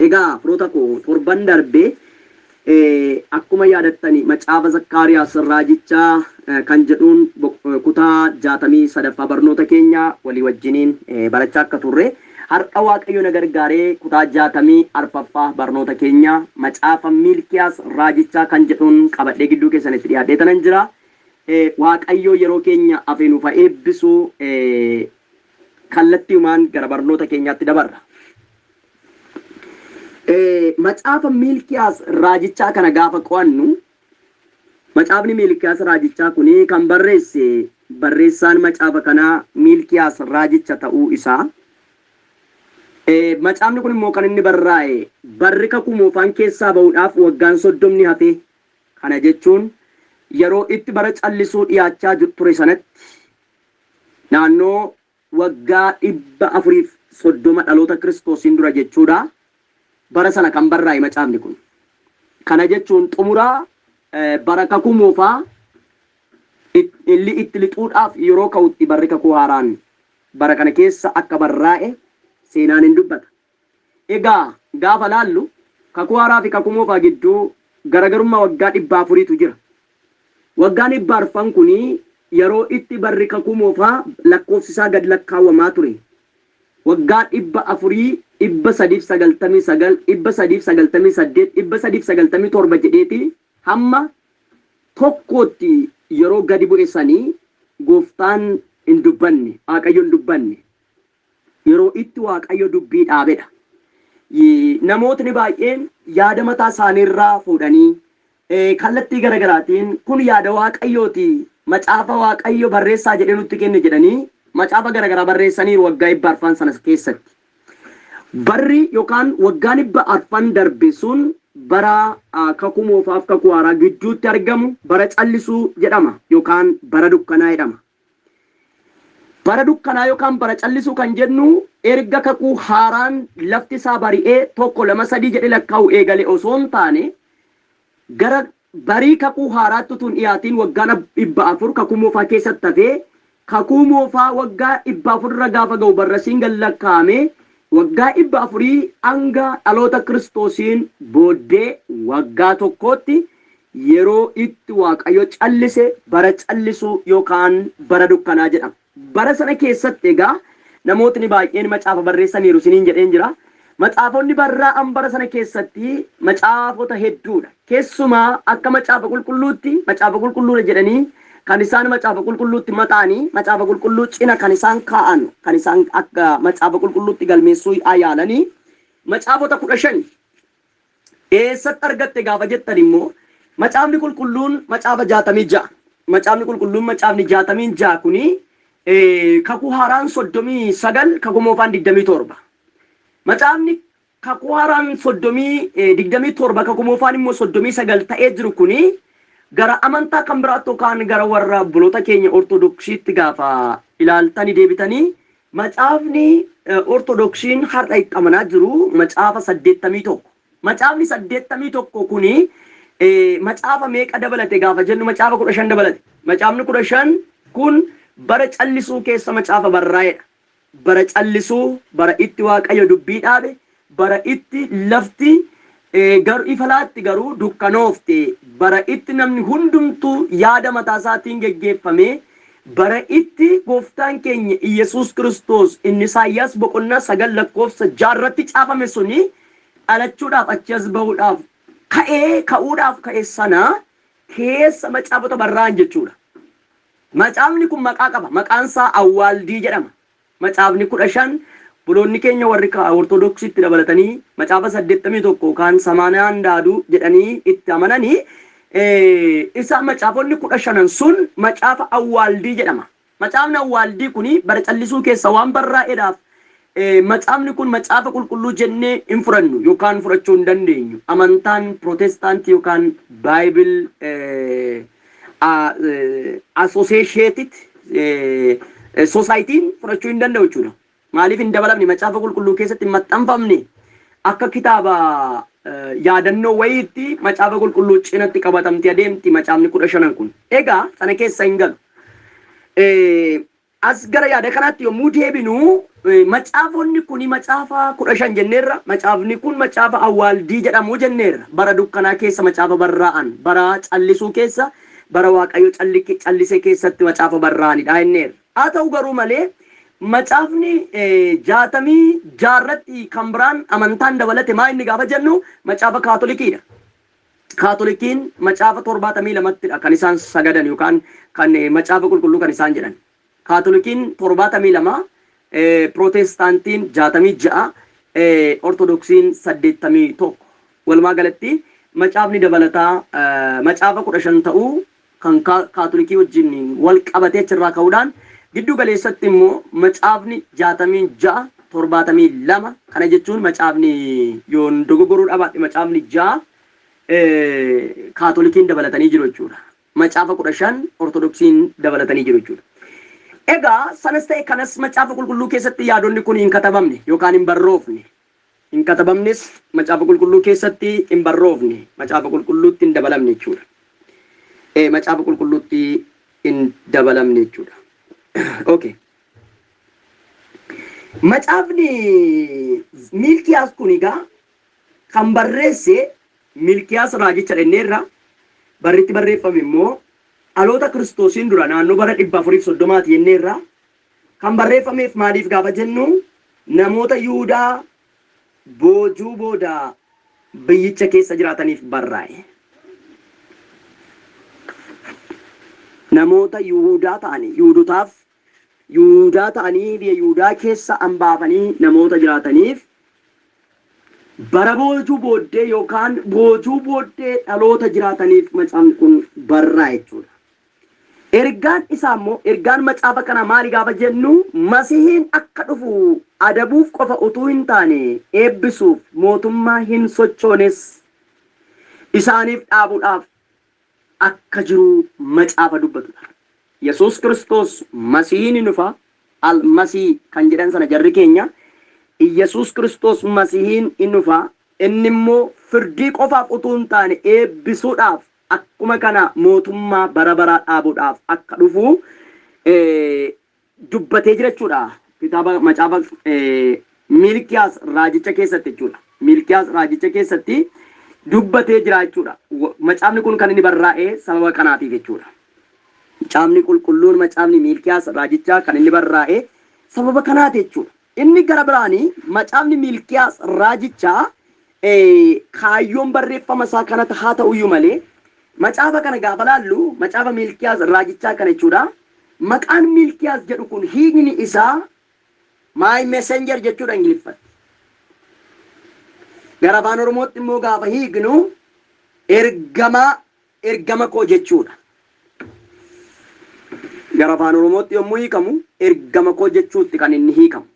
Egaa firoota koo, torban darbee akkuma yaadattani macaafa Zakkaariyaas raajichaa kan jedhuun kutaa 63ffaa barnoota keenya walii wajjiniin barachaa akka turre, har'a Waaqayyo na gargaaree kutaa 64ffaa barnoota keenya macaafa Miilkiyaas raajichaa kan jedhuun qabadhee gidduu keessanitti dhiyaadhee tanan jira. Waaqayyo yeroo keenya hafe nuuf haa eebbisu. Kallattiimaan gara barnoota keenyaatti dabarra. Macaafa Miilkiyaas raajichaa kana gaafa qo'annu, macaafni Miilkiyaas raajichaa kun kan barreesse, barreessaan macaafa kanaa Miilkiyaas raajicha ta'uu isaa. Macaafni kun immoo kan inni barraa'e barri kakuu moofaan keessaa ba'uudhaaf waggaan 30 hafe. Kana jechuun yeroo itti bara callisuu dhiyaachaa ture sanatti, naannoo waggaa 430 dhaloota Kiristoosiin dura jechuudha. Bara sana kan barraa'e macaafni kun. Kana jechuun xumuraa bara kakuu moofaa itti lixuudhaaf yeroo ka'utti barri kakuu haaraan bara kana keessa akka barraa'e seenaan hin dubbata. Egaa gaafa laallu, kakuu haaraa fi kakuu moofaa gidduu garagarummaa waggaa 400tu jira. Waggaan 400n kun yeroo itti barri kakuu moofaa lakkoofsi isaa gad lakkaawwamaa ture. Waggaa 400, 399, 398, 397 jedheeti hamma tokkootti yeroo gadi bu'e sanii gooftaan hin dubbanne, Waaqayyo hin dubbanne. Yeroo itti Waaqayyo dubbii dhaabedha. Namootni baay'een yaada mataa isaaniirraa fuudhanii kallattii garagaraatiin kun yaada Waaqayyooti, macaafa Waaqayyo barreessaa jedhee nutti kenne jedhanii macaafa garagaraa barreessaniiru waggaa 400 sana keessatti. Barri yookaan waggaan 400 darbe sun bara kakuu moofaaf kakuu haaraa gidduutti argamu bara callisuu jedhama yookaan bara dukkanaa jedhama. Bara dukkanaa yookaan bara callisuu kan jennu erga kakuu haaraan lafti isaa bari'ee tokko, lama, sadii jedhee lakkaa'u eegale osoo hin taane, gara barii kakuu haaraatti utuu hin dhiyaatiin waggaan 400 kakuu moofaa keessatti hafee, kakuu moofaa waggaa 400 irra gaafa ga'u barrasiin gad lakkaa'ame, waggaa 400 hanga dhaloota Kiristoosiin booddee waggaa tokkootti yeroo itti Waaqayyo callise bara callisuu yookaan bara dukkanaa jedhama. Bara sana keessatti egaa namootni baay'een macaafa barreessaniiru isiniin jedheen jira. Macaafonni barraa'an bara sana keessatti macaafota hedduudha. Keessumaa akka macaafa qulqulluutti, macaafa qulqulluudha jedhanii kan isaan macaafa qulqulluutti maxaanii, macaafa qulqulluu cina kan isaan kaa'an, kan isaan akka macaafa qulqulluutti galmeessuu yaalanii macaafota 15. Eessatti argatte gaafa jettan immoo, macaafni qulqulluun macaafa 66. Macaafni qulqulluun macaafni 66 kuni kakuu haaraan 39, kakuu moofaan 27. Macaafni kakuu haaraan 27, kakuu moofaan immoo 39 ta'ee jiru kuni gara amantaa kan biraatti yookaan gara warra obboloota keenya Ortodoksiitti gaafa ilaaltanii deebitanii, macaafni Ortodoksiin har'a itti amanaa jiru macaafa 81. Macaafni 81 kuni macaafa meeqa dabalate gaafa jennu, macaafa 15 dabalate. Macaafni 15 kun bara callisuu keessa macaafa barraa'edha. Bara callisuu, bara itti Waaqayyo dubbii dhaabe, bara itti lafti garuu ifa laatti garuu dukkanoofte, bara itti namni hundumtuu yaada mataa isaatiin geggeeffame, bara itti gooftaan keenya Iyyasuus Kiristoos inni Isaayyaas boqonnaa 9 lakkoofsa 6 irratti caafame suni dhalachuudhaaf achi as bahuudhaaf ka'ee, ka'uudhaaf ka'e sana keessa macaafota barraa'an jechuudha. Macaafni kun maqaa qaba. Maqaan isaa Awwaaldii jedhama. Macaafni 15 buloonni keenya warri Ortodoksiitti dabalatanii macaafa 81 yookaan Samaaniyaan Daaduu jedhanii itti amananii, isa macaafonni 15n sun macaafa Awwaaldii jedhama. Macaafni Awwaaldii kun bara callisuu keessa waan barraa'eedhaaf macaafni kun macaafa qulqulluu jennee hin fudhannu yookaan fudhachuu hin dandeenyu. Amantaan Pirootestaantii yookaan Bible Associated Societyn fudhachuu hin danda'u jechuudha. Maaliif hin dabalamne? Macaafa qulqulluu keessatti hin maxxanfamne. Akka kitaaba yaadannoo wayiitti macaafa qulqulluu cinatti qabatamtee adeemti macaafni 15n kun. Egaa sana keessa hin galu. As gara yaada kanaatti yommuu deebinu, macaafonni kun macaafa 15 jenneerra. Macaafni kun macaafa awwaaldii jedhamu jenneerra. Bara dukkanaa keessa macaafa barraa'an, bara callisuu keessa, bara Waaqayyo callise keessatti macaafa barraa'anidha jenneerra. Haa ta'u garuu malee, macaafni 66rratti kan biraan amantaan dabalate maa inni gaafa jennu, macaafa Kaatolikiidha. Kaatolikiin macaafa 72ttidha kan isaan sagadan yookaan kan macaafa qulqulluu kan isaan jedhan. Kaatolikiin 72, Pirootestaantiin 66, Ortodoksiin 81. Walumaa galatti macaafni dabalataa macaafa 15 ta'uu kan Kaatolikii wajjin wal qabatee achirraa ka'uudhaan, giddu galeessatti immoo macaafni 66, 72, kana jechuun macaafni, yoon dogoggoruu dhabaadhe, macaafni 6 Kaatolikiin dabalatanii jiru jechuudha. Macaafa 15 Ortodoksiin dabalatanii jiru jechuudha. Egaa sanas ta'e kanas, macaafa qulqulluu keessatti yaadonni kun hin katabamne yookaan hin barroofne. Hin katabamnes, macaafa qulqulluu keessatti hin barroofne, macaafa qulqulluutti hin dabalamne jechuudha. Macaafa qulqulluutti hin dabalamne jechuudha. Okay. Macaafni Miilkiyaas kun egaa kan barreesse Miilkiyaas raajicha jenneerra. Barritti barreeffame immoo dhaloota Kiristoosiin dura naannoo bara 430ti jenneerra. Kan barreeffameef maaliif gaafa jennu, namoota Yihudaa boojuu booda biyyicha keessa jiraataniif barraa'e. Namoota Yihudaa ta'anii, Yihudotaaf, Yihudaa ta'anii biyya Yihudaa keessa hambaafanii namoota jiraataniif, bara boojuu booddee yookaan boojuu booddee dhaloota jiraataniif macaafni kun barraa'e jechuudha. Ergaan isaa immoo, ergaan macaafa kanaa maali gaafa jennu, Masihiin akka dhufu adabuuf qofa utuu hin taane, eebbisuuf, mootummaa hin sochoones isaaniif dhaabuudhaaf akka jiru macaafa dubbatudha. Yesuus Kiristoos Masihiin ni dhufa, al Masii kan jedhan sana jarri keenya, Yesuus Kiristoos Masihiin in dhufa, inni immoo firdii qofaaf utuu hin taane eebbisuudhaaf, akkuma kana mootummaa bara baraa dhaabuudhaaf akka dhufu dubbatee jira jechuudha. Kitaaba macaafa Miilkiyaas raajicha keessatti jechuudha. Miilkiyaas raajicha keessatti dubbatee jira jechuudha. Macaafni kun kan inni barraa'e sababa kanaatiif jechuudha. Macaafni qulqulluun, macaafni Miilkiyaas raajichaa kan inni barraa'e sababa kanaati jechuudha. Inni gara biraanii, macaafni Miilkiyaas raajichaa kaayyoon barreeffama isaa kanatti haa ta'uyyuu malee, macaafa kana gaafa laallu, macaafa Miilkiyaas raajichaa kana jechuudha. Maqaan Miilkiyaas jedhu kun hiikni isaa "my messenger" jechuudha Ingiliffatti. Gara afaan Oromootti immoo gaafa hiiknu ergamaa, ergama koo jechuudha. Gara afaan Oromootti yommuu hiikamu ergama koo jechuutti kan inni hiikamu.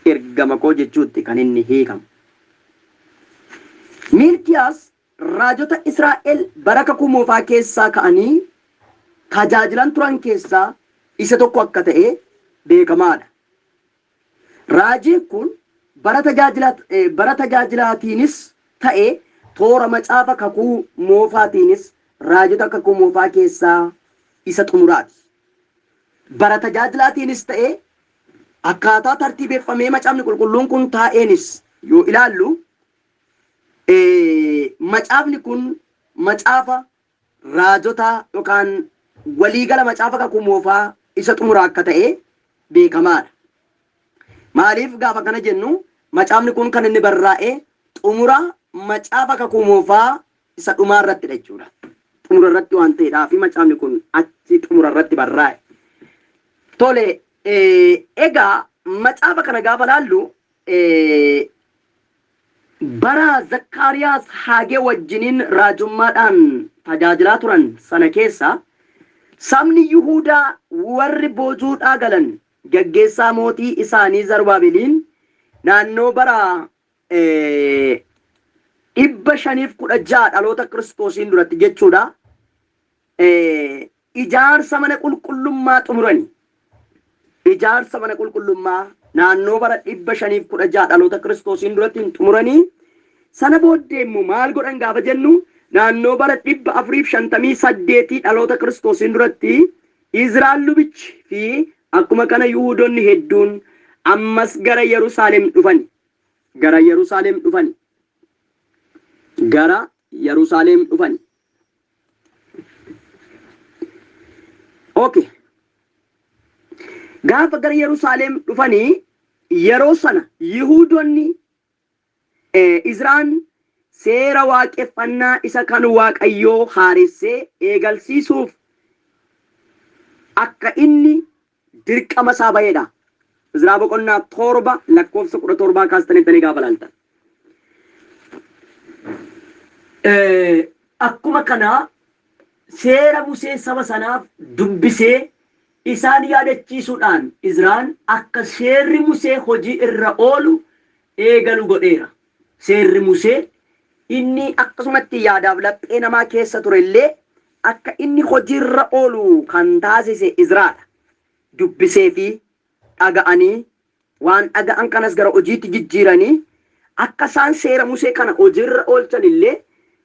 Ergama koo jechuutti kan inni hiikamu. Miilkiyaas raajota Israa'el bara kakuu moofaa keessaa ka'anii tajaajilan turan keessaa isa tokko akka ta'e beekamaadha. Raajiin kun bara tajaajilaatiinis ta'e toora macaafa kakuu moofaatiinis raajota kakuu moofaa keessaa isa xumuraati. Bara tajaajilaatiinis ta'e akkaataa tartiibeffamee macaafni qulqulluun kun taa'eenis yoo ilaallu, macaafni kun macaafa raajota yookaan waliigala macaafa kakuu moofaa isa xumuraa akka ta'e beekamaadha. Maaliif gaafa kana jennu, macaafni kun kan inni barraa'e xumura macaafa kakuu moofaa isa dhumaa irrattidha jechuudha. Xumura irratti waan ta'eedhaa fi macaafni kun achi xumura irratti barraa'e. Tole, egaa macaafa kana gaafa laallu, bara Zakkaariyaas Haagee wajjiniin raajummaadhaan tajaajilaa turan sana keessa, sabni Yihuudaa warri boojuudhaa galan gaggeessaa mootii isaanii Zarubaabeliin naannoo bara 516 dhaloota Kiristoosiin duratti jechuudha, ijaarsa mana qulqullummaa xumurani. Ijaarsa mana qulqullummaa naannoo bara 516 dhaloota Kiristoosiin duratti hin xumuranii. Sana booddee immoo maal godhan gaafa jennu, naannoo bara 458 dhaloota Kiristoosiin duratti Izraan lubichi fi akkuma kana Yihuudonni hedduun ammas gara Yerusaalem dhufani. Gara Yerusaalem dhufani. Gara Yerusaalem dhufani. Okay. Gaafa gara Yerusaalem dhufanii yeroo sana Yihuudonni Izraan seera waaqeffannaa isa kan Waaqayyoo haaressee eegalsiisuuf akka inni dirqama isaa ba'edha. Izraa boqonnaa 7 lakkoofsa 17 kaastanittanii gaafa laaltan. Akkuma kana seera Musee saba sanaaf dubbisee isaan yaadachiisuudhaan Izraan akka seerri Musee hojii irra oolu eegalu godheera. Seerri Musee inni akkasumatti yaadaaf laphee namaa keessa ture illee akka inni hojiirra oolu kan taasise Izraadha. Dubbisee fi dhaga'anii waan dhaga'an kanas gara hojiitti jijjiiranii akka isaan seera Musee kana hojiirra oolchan illee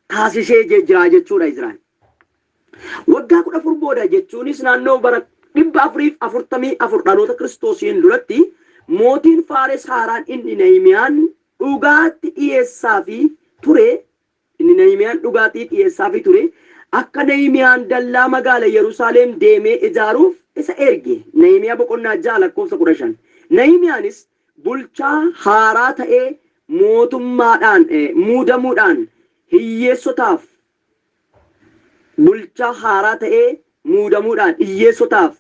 taasisee jira jechuudha Izraan. Waggaa 14 booda jechuunis naannoo bara 444 dhaloota Kiristoosiin duratti mootiin Faares haaraan inni Nahimiyaan dhugaatti dhiyeessaafii ture inni Nahimiyaan dhugaatii dhiyeessaafii ture akka Nahimiyaan dallaa magaala Yerusaalem deemee ijaaruuf isa erge. Nahimiyaa boqonnaa 6 lakkoofsa 15. Nahimiyaanis bulchaa haaraa ta'ee mootummaadhaan muudamuudhaan hiyyeessotaaf bulchaa haaraa ta'ee muudamuudhaan hiyyeessotaaf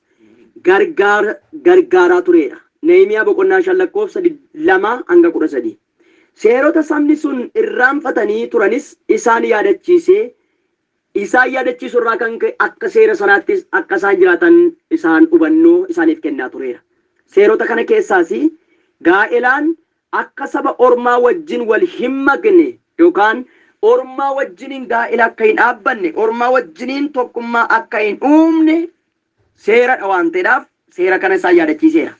gargaaraa tureera. Nahimiyaa boqonnaa 5 lakkoofsa 2 hanga 13. Seerota sabni sun irraanfatanii turanis isaan yaadachiisee isaan yaadachiisu irraa kan ka'e akka seera sanaattis akka isaan jiraatan isaan hubannoo isaaniif kennaa tureera. Seerota kana keessaas gaa'elaan akka saba ormaa wajjin wal hin makne yookaan ormaa wajjiniin gaa'ela akka hin dhaabbanne, ormaa wajjiniin tokkummaa akka hin uumne seeradha waan ta'eedhaaf seera kana isaan yaadachiiseera.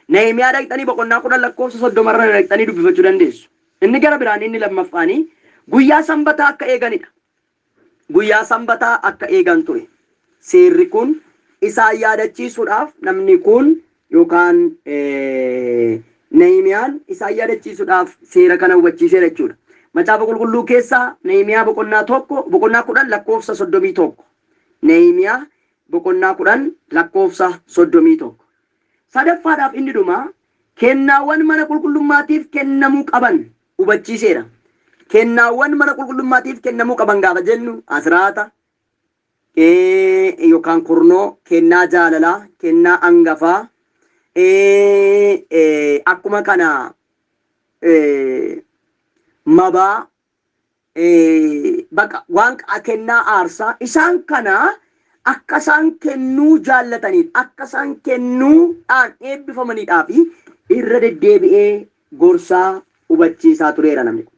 Nahimiyaa dhaqxanii boqonnaa 10 lakkoofsa 30 irra dhaqxanii dubbifachuu dandeessu. Inni gara biraan inni lammaffaanii guyyaa sanbataa akka eeganidha. Guyyaa sanbataa akka eegan ture. Seerri kun isaan yaadachiisuudhaaf namni kun yookaan Nahimiyaan isaan yaadachiisuudhaaf seera kana hubachiiseera jechuudha. Macaafa qulqulluu keessaa Nahimiyaa boqonnaa 1 boqonnaa 10 lakkoofsa 31. Nahimiyaa boqonnaa 10 lakkoofsa 31. Sadaffaadhaaf inni dhumaa kennaawwan mana qulqullummaatiif kennamuu qaban hubachiiseera. Kennaawwan mana qulqullummaatiif kennamuu qaban gaafa jennu asraata yookaan kurnoo, kennaa jaalalaa, kennaa angafaa, akkuma kana mabaa, bakka waan kennaa aarsaa isaan kana akka isaan kennuu jaallataniif akka isaan kennuudhaan eebbifamaniidhaa fi irra deddeebi'ee gorsaa hubachiisaa tureera namni kun.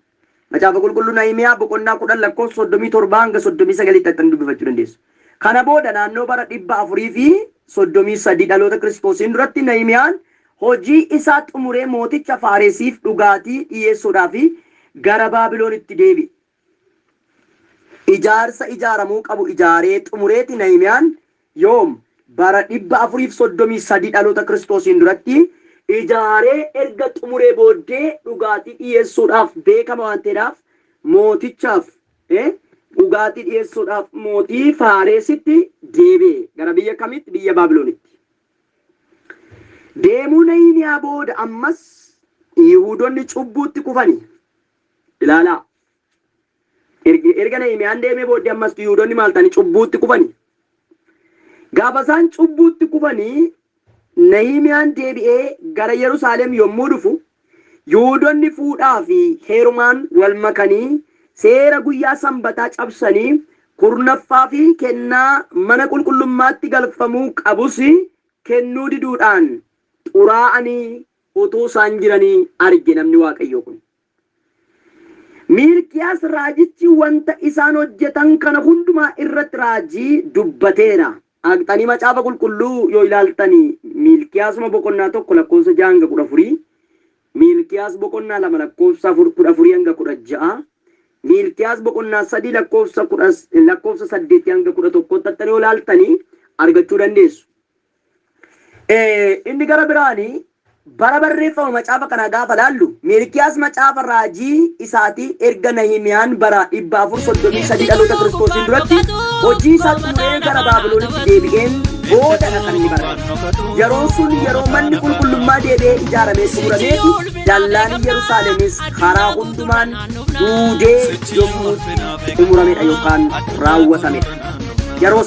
Macaafa qulqulluu Nahimiyaa boqonnaa 10 lakkoofsa 37 hanga 39tti akkan dubbifachuu dandeessu. Kana booda naannoo bara 433 dhaloota Kiristoosiin duratti Nahimiyaan hojii isaa xumuree mooticha Faaresiif dhugaatii dhiyeessuudhaaf gara Baabiloonitti deebi'e. Ijaarsa ijaaramuu qabu ijaaree xumureeti Nahimiyaan yoom bara 433 dhaloota Kiristoosiin duratti ijaaree erga xumuree booddee dhugaatii dhiyeessuudhaaf beekama waan ta'eedhaaf mootichaaf dhugaatii dhiyeessuudhaaf mootii Faaresitti deebi'e. Gara biyya kamitti? Biyya Baabiloonitti. Deemuu Nahimiyaa booda ammas Yihuudonni cubbuutti kufani. Ilaalaa. Erga Nahimiyaan deemee booddee ammas Yihuudonni maal ta'anii cubbuutti kufani. Gaafa isaan cubbuutti kufanii Nahimiyaan deebi'ee gara Yerusaalem yommuu dhufu Yihuudonni fuudhaa fi heerumaan wal makanii seera guyyaa sanbataa cabsanii kurnaffaa fi kennaa mana qulqullummaatti galfamuu qabus kennuu diduudhaan xuraa'anii utuu isaan jiranii arge namni Waaqayyoo kun. Miilkiyaas raajichi wanta isaan hojjetan kana hundumaa irratti raajii dubbateera. Dhaqxanii macaafa qulqulluu yoo ilaaltani Miilkiyaasuma boqonnaa 1 lakkoofsa 6 hanga 14, Miilkiyaas boqonnaa 2 lakkoofsa 14 hanga 16, Miilkiyaas boqonnaa 3 lakkoofsa 10 lakkoofsa 8 hanga 11 tattanii yoo ilaaltani argachuu dandeessu. Inni gara biraanii bara barreeffama macaafa kanaa gaafa laallu, Miilkiyaas macaafa raajii isaatii erga Nahimiyaan bara 433 dhaloota Kiristoosiin duratti hojii isaa xumuree gara Baabiloonitti deebi'een boodadha kan inni barreesse. Yeroon sun yeroo manni qulqullummaa deebi'ee ijaaramee xumurameeti, dallaan Yerusaalemis karaa hundumaan duudee yommuu xumuramedha yookaan raawwatamedha. Yeroo